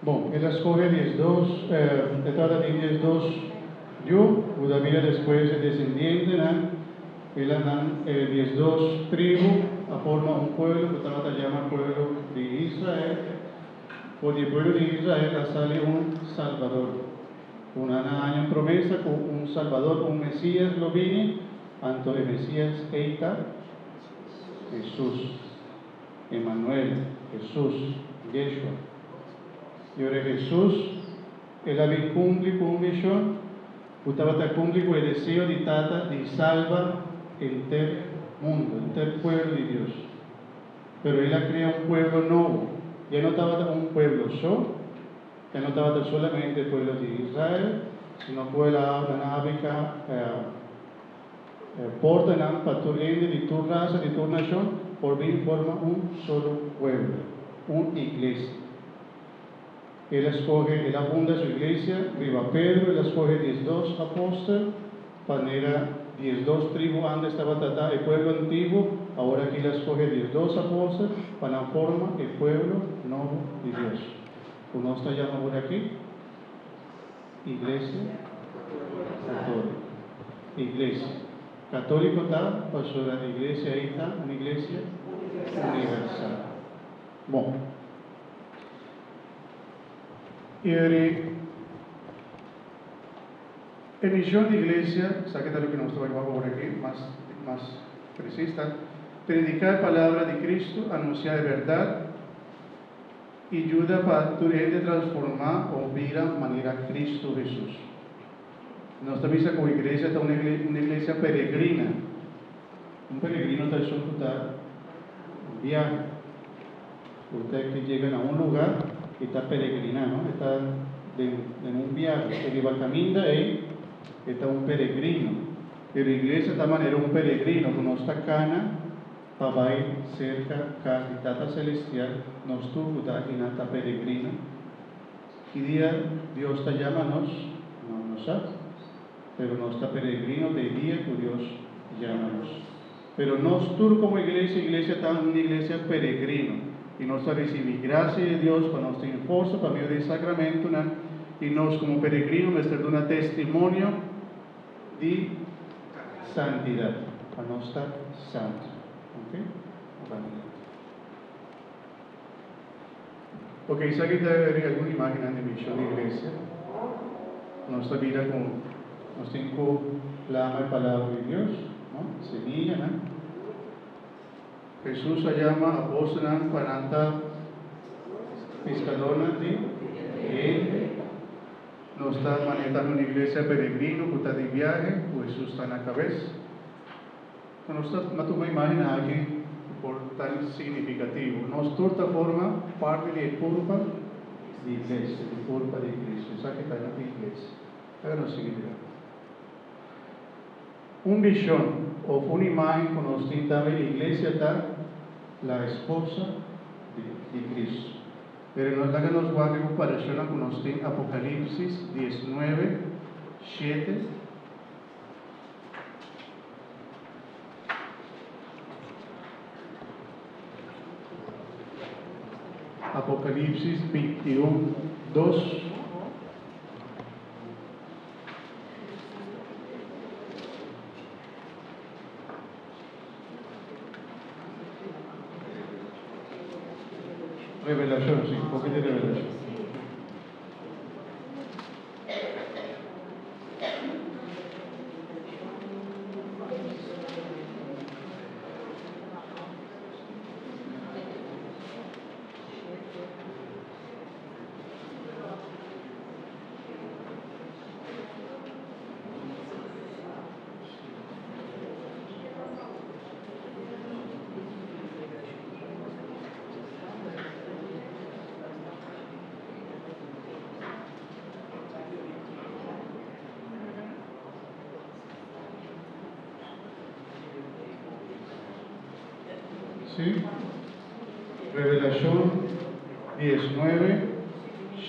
Bon, el a skohe 12, e tabata tin 12 yu, ku ta bira despues e desendientenan. El a nan e 12 tribu a forma un pueblo ku tabata yama pueblo di Israel. For di e pueblo di Israel a sali un Salbador. Ku nan a haña un promesa ku un Salbador, un Mesías lo bini, anto e Mesías ei ta Hesus. Emanuel, Hesus, Yeshua. I ora Hesus, el a bin kumpli ku un mishon ku tabata kumpli ku e deseo di Tata di salba henter mundu, henter pueblo di Dios. Pero el a krea un pueblo nobo. Ya no tabata un pueblo so, ya no tabata solamente e pueblo di Israel, sino ku el a nan a apliká Portanan pa tur hende di tur rasa, di tur nashon por bin forma un solo pueblo, un iglesia. El a skohe, el a funda su iglesia riba Pedro, el a skohe 12 apostel, panera 12 tribu antes tabata ta e pueblo antiguo, awor aki el a skohe 12 apostel pa nan forma e pueblo nobo di Dios, ku nos ta yama awor aki Iglesia Católico. Iglesia Católico ta pasobra e iglesia ei ta un iglesia universal. Bon. E e mision di iglesia, sa ke ta loke nos ta bai wak awor aki mas mas presis, ta prediká e palabra di Cristo, anunsiá e bèrdat, I yuda pa tur hende transformá o bira manera Cristo Hesus. Nos ta bisa ku iglesia ta un iglesia peregrina. Un peregrino ta esun ku ta biaha. Ku ta ke yega na un lugá i ta peregriná, no? E ta den un biahe. E riba kaminda ei e ta un peregrino. Pero iglesia ta manera un peregrino ku nos ta kana. Pa bai serka kas di Tata Selestial, nos tur ku ta aki nan ta peregrino. Ki dia Dios ta yama nos? No no sa. Pero nos ta peregrino te e dia ku Dios yama nos. Pero nos tur komo iglesia, iglesia ta un iglesia peregrino. I nos ta risibí grasia di Dios pa nos tin forsa pa medio di e sakramentunan. I nos komo peregrino mester duna testimonio di santidat, pa nos ta santu. Ok? Ok, esaki ta algun imagennan di mishon di iglesia. Nos ta bira ku nos tin ku plama e palabra di Dios, no? Semiyanan. Hesus a yama apòstelnan pa nan ta piskadornan di hende. Nos ta manera un iglesia peregrino ku ta di biahe ku Hesus ta na kabes. Nos ta tuma imágen aki ku por ta signifikativo. Nos tur ta forma parti di e kurpa di iglesia, di kurpa di Kristu. Esaki ta e iglesia. Laga nos sigui mira. Un vishon òf un imágen ku nos tin tambe di iglesia ta la esposa di Kristu. Pero nos laga nos wak e komparashonnan ku nos tin Apokalipsis 19, 7. Apokalipsis 21, 2. Revelashon, si, un poco di revelashon. Sí. Revelashon 19,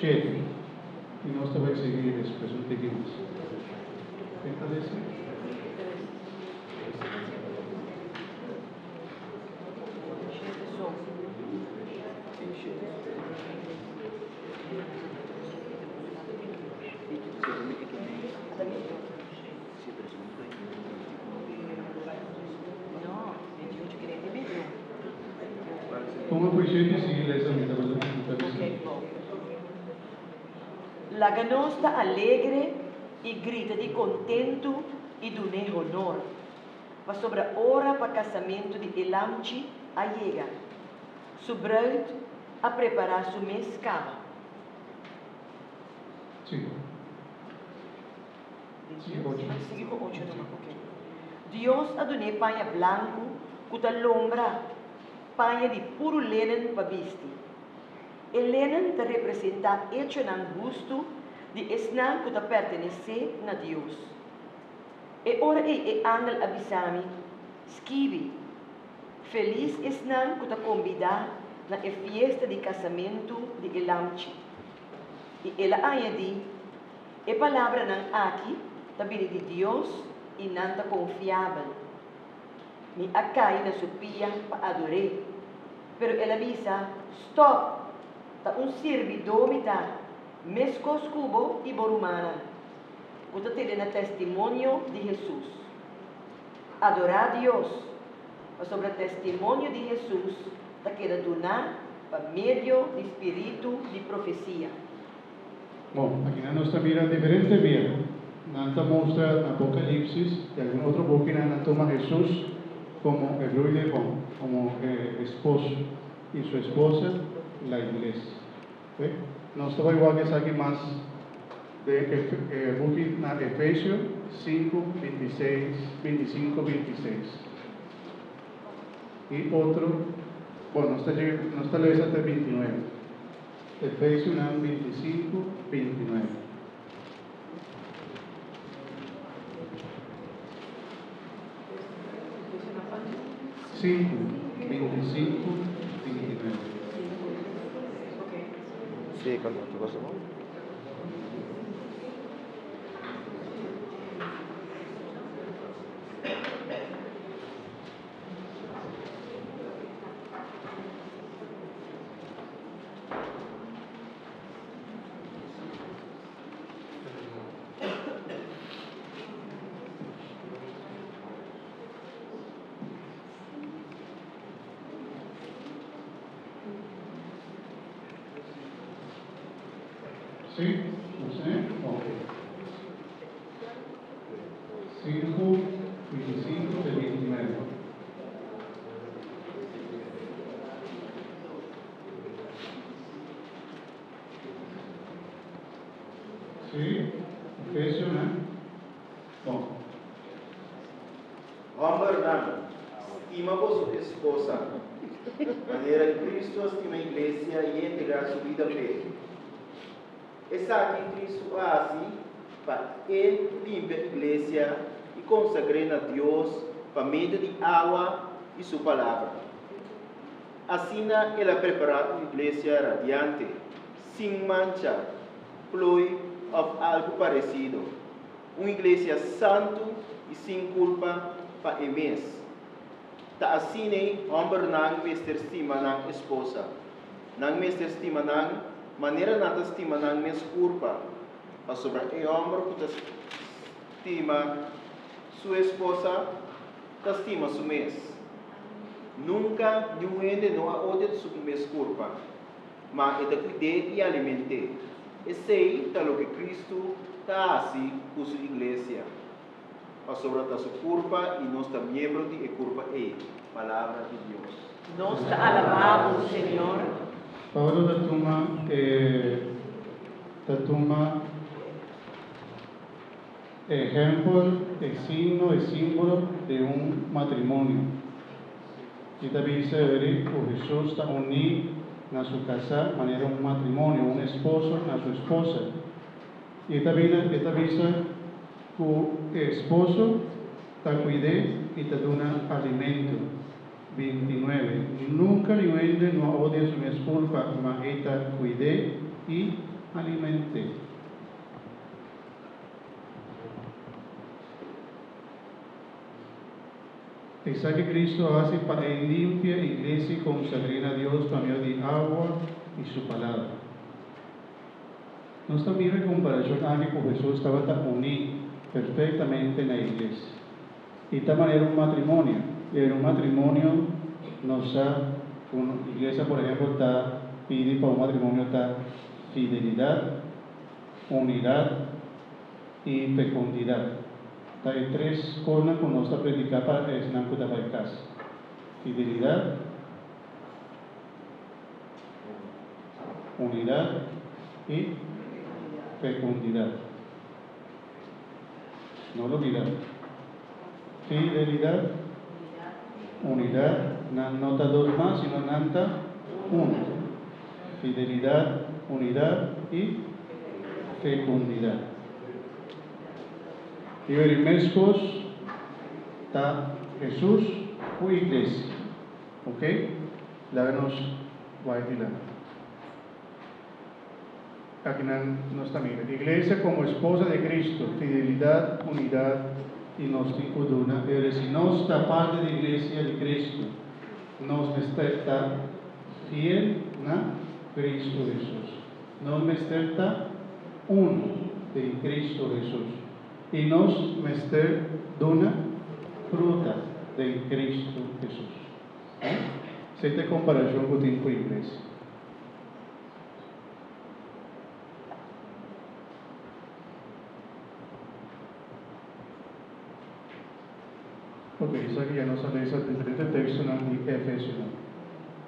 7. I nos ta bai sigui despues un tiki mas. Ken ta lesa? Tuma poesia di sigui lesa mi tabata mi ta bisa. Laga nos ta alegre i grita di kontentu i dun'é honor, pasobra ora pa kasamentu di e Lamchi a yega. Su bruid a prepará su mes kaba. Sigui. Sigui ku ocho. Sigui ku ocho numa, ok. Dios a dun'é paña blanku ku ta lombra, paña di puru lenen pa bisti. E lenen ta representá echonan hustu di esnan ku ta pertenesé na Dios. E ora ei e angel a bisa mi, Skibi, Felis esnan ku ta kombidá na e fiesta di kasamentu di e Lamchi. I el a añadí, E palabranan aki ta bini di Dios i nan ta konfiabel. Mi a kai na su pia pa ador'é. Pero el a bisa, Stòp! Ta un sirbidó mi ta, meskos ku bo i bo rumannan, ku ta tene na testimonio di Hesus. Adorá Dios, pasobra testimonio di Hesus ta keda duná pa medio di spiritu di profesia. Bon, akinan nos ta mira diferente bia. Nan ta mustra na Apokalipsis i algun otro bukinan nan tuma Hesus komo e bruidegom, komo e esposo, i su esposa, la iglesia. Oke? Nos ta bai wak esaki mas den e buki na Efesio sinku, bintiseis, bintisinku, bintiseis. I otro, bon, nos ta yega, nos ta lesa te bintinuebe. Efesionan 25, 29. Sinku, 25, 29. Sí, cuando tu cosa, no? Sí? Nos tin? Ok. Sinku, 25 te 29. Sí, Efesionan. Bon. Hòmbernan, stima boso esposa, manera Kristu a stima iglesia i a entregá su bida p'e. Esaki Kristu a hasi pa e limpia iglesia i konsagr'é na Dios pa medio di awa i su palabra. Asina el a prepará un iglesia radiante, sin mancha, plooi òf algu paresido, un iglesia santu i sin kulpa pa e mes. Ta asin'ei hòmbernan mester stima nan esposa. Nan mester stima nan manera nan ta stima nan mes kurpa, pasobra e hòmber ku ta stima su esposa ta stima su mes. Nunka niun hende no a odia su mes kurpa, ma e ta kuid'é i aliment'é. Esei ta loke Kristu ta hasi ku su iglesia, pasobra ta su kurpa i nos ta miembro di e kurpa ei. Palabra di Dios. Nos ta alabá bo, Señor. Pablo ta tuma e ta tuma e ehempel, e signo, e simbolo di un matrimonio. I ta bisa eri ku Hesus ta uní na su kasá manera un matrimonio, un esposo na su esposa. I ta bina e ta bisa ku e esposo ta kuid'é i ta duna alimento. 29. Nunka niun hende no a odia su mes kurpa, ma e ta kuid'é i aliment'é. Esaki Cristo a hasi pa e limpia iglesia i konsagr'é na Dios pa medio di awa i su Palabra. Nos ta mira e komparashon aki ku Hesus tabata uní. perfektamente na iglesia. I ta manera un matrimonio. I den un matrimonio nos sa ku iglesia por ehempel ta pidi pa un matrimonio ta fidelidat, unidat i fekundidat. Ta e tres kosnan ku nos ta prediká pa esnan ku ta bai kas, fidelidat, unidat i fekundidat. No lubida. Fidelidat, unidat, nan no ta dos mas, sino nan ta un. Fidelidat, unidat i fekundidat. I weri meskos ta Hesus ku iglesia. Ok? Laga nos wak dilanti. Akinan nos ta mira Iglesia komo esposa di Cristo, fidelidat, unidat i nos tin ku duna ere. Si nos ta parti di Iglesia di Cristo, nos mester ta fiel na Cristo Hesus. Nos mester ta un den Cristo Hesus i nos mester duna fruta den Cristo Hesus. Esei ta e komparashon ku tin ku Iglesia. Ok, esaki ya nos a lesa diferente tekstonan di Efesionan.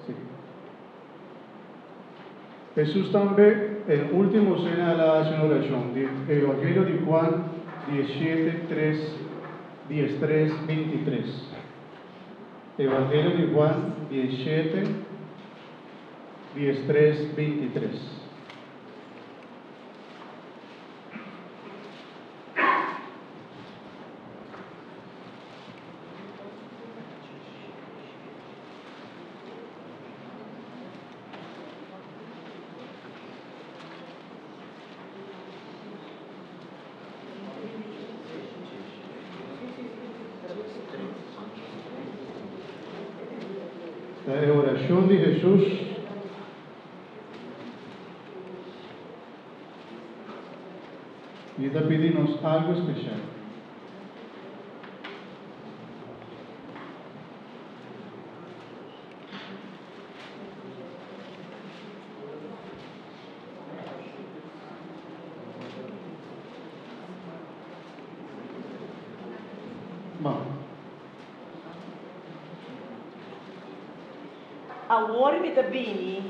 Sí. Hesus tambe en último sena el a hasi un orashon di Evangelio di Juan 17, 3, 13, 23. Evangelio di Juan 17, 13, 23. Ta e orashon di Hesus. I ta pidi nos algu speshal. Ban. Awor mi ta bini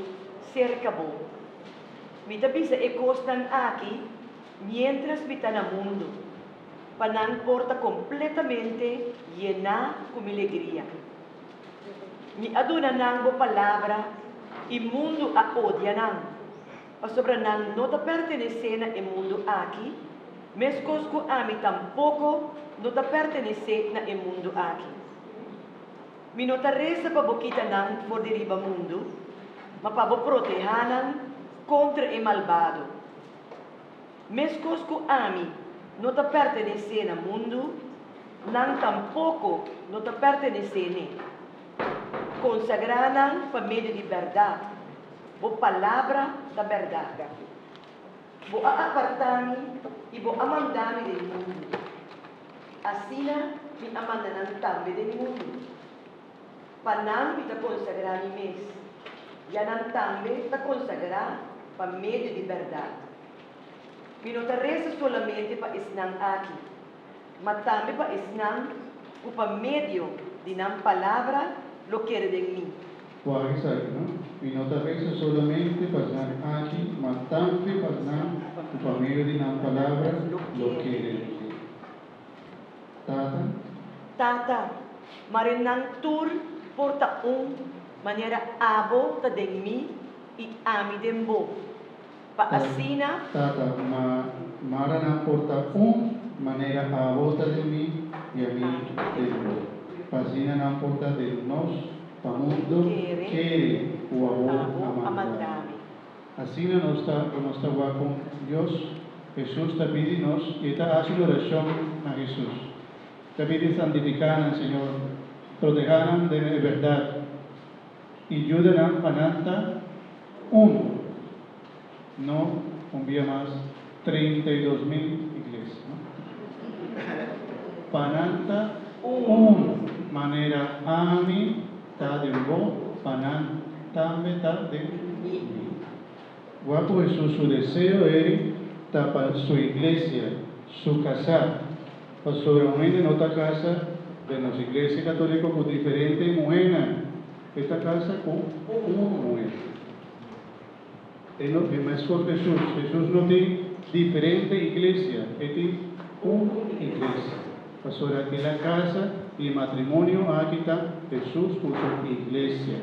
serka bo. Mi ta bisa e kosnan aki miéntras mi ta na mundu, pa nan por ta kompletamente yená ku mi legria. Mi a duna nan bo palabra i mundu a odia nan, pasobra nan no ta pertenesé na e mundu aki, meskos ku ami tampoko no ta pertenesé na e mundu aki. Mi no ta resa pa bo kita nan for di riba mundu, ma pa bo protehá nan kontra e malbado. Meskos ku ami no ta pertenesé na mundu, nan tampoko no ta pertenesé n'e. Konsagrá nan pa medio di bèrdat, bo palabra ta bèrdat. Bo a apartá mi i bo a mandá mi den mundu. Asina mi a manda nan tambe den mundu. Pa nan mi ta konsagrá mi mes, ya nan tambe ta konsagrá pa medio di bèrdat. Mi no ta resa solamente pa esnan aki, ma tambe pa esnan ku pa medio di nan palabra lo kere den mi. Wak esaki, no? Mi no ta resa solamente pa esnan aki, ma tambe pa esnan ku pa medio di nan palabra lo kere den mi. Tata. Tata, mare nan tur por ta un, manera abo ta den mi i ami den bo, pa asina. Tata, ma mara nan por ta un, manera abo ta den mi i ami den bo, pa asina nan por ta den nos, pa mundo kere ku abo a manda mi. Asina nos ta ku nos ta wak kon Dios, Hesus ta pidi nos i e ta hasi un orashon na Hesus. Ta pidi santifiká nan, Señor, protehá nan den e bèrdat i yuda nan pa nan ta un. No un bia mas 32 mil iglesia, no? Pa nan ta un, manera Ami ta den bo, pa nan tambe ta den Mi. Wak ku Hesus su deseo ei ta pa su iglesia, su kasá. Pasobra un hende no ta kasa den nos iglesia katoliko ku diferente muhénan, e ta kasa ku un muhé. E no e meskos ku Hesus. Hesus no tin diferente iglesia, e tin un iglesia. Pasobra el a kasa i e matrimonio aki ta Hesus ku su iglesia.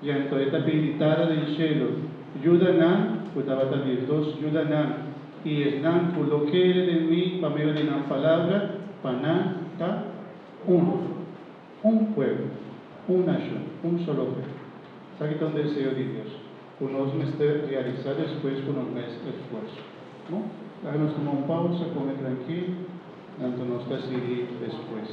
I anto e ta pidi Tata den shelu, Yuda nan ku tabata 12, yuda nan i esnan ku lo kere den mi pa medio di nan palabra, pa nan ta un. Un pueblo, un nashon, un solo fe. Esaki ta un deseo di Dios ku nos mester realisá despues ku nos mes esfuerso. No? Laga nos tuma un pausa, kome trankil, anto nos ta sigui despues.